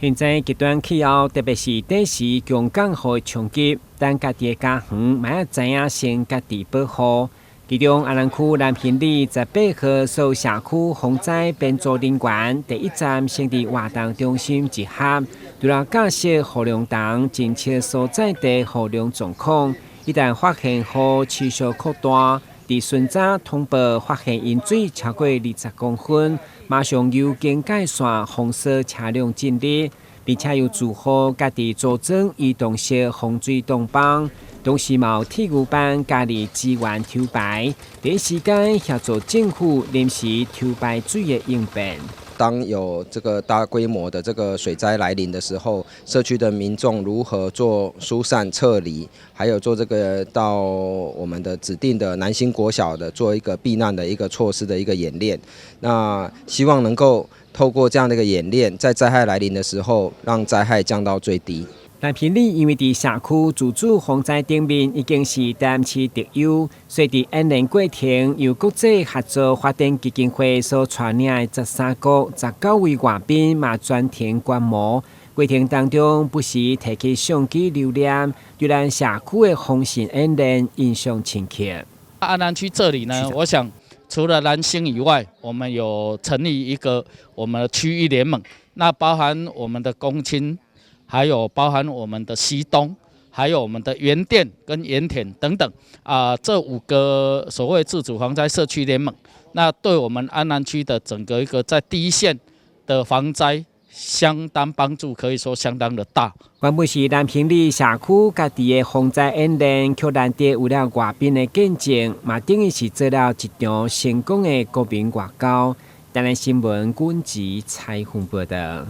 現在極端氣候，特別是短時強降雨衝擊，咱家己的家園嘛愛知影先家己保護。其中安南區南興里18號所有社區防災編組人員，第一站先佇活動中心集合，除了架設雨量筒偵測所在地雨量狀況，一旦發現雨持續擴大，佇巡查通報發現淹水超過20公分，馬上由警戒線封鎖車輛進入，並且由住戶家己組裝移動式防水擋板，同時嘛有鐵牛班加入支援抽排，第一時間協助政府臨時抽排水的應變。當有這個大規模的這個水災來臨的時候，社區的民眾如何做疏散撤離，還有做這個到我們的指定的南興國小的做一個避難的一個措施的一個演練。那希望能夠透過這樣的一個演練，在災害來臨的時候，讓災害降到最低。南興里因為佇社區自主防災頂面已經是台南市特優，所以佇演練過程由國際合作發展基金會所帶領的13國19位外賓嘛全程觀摩。過程當中不時提起相機留念，對咱社區的防汛演練印象深刻。安南區這裡呢，我想除了南興以外，我們有成立一個我們的區域聯盟，那包含我們的公親。還有包含我們的溪東，還有我們的原店跟鹽田等等啊，這五個所謂自主防災社區聯盟，那對我們安南區的整個一個在第一線的防災相當幫助，可以說相當的大。原本是南興里社區家己的防災演練，卻難得有了外賓的見證，嘛等於是做了一場成功的國民外交。台南新聞軍籍採訪報道。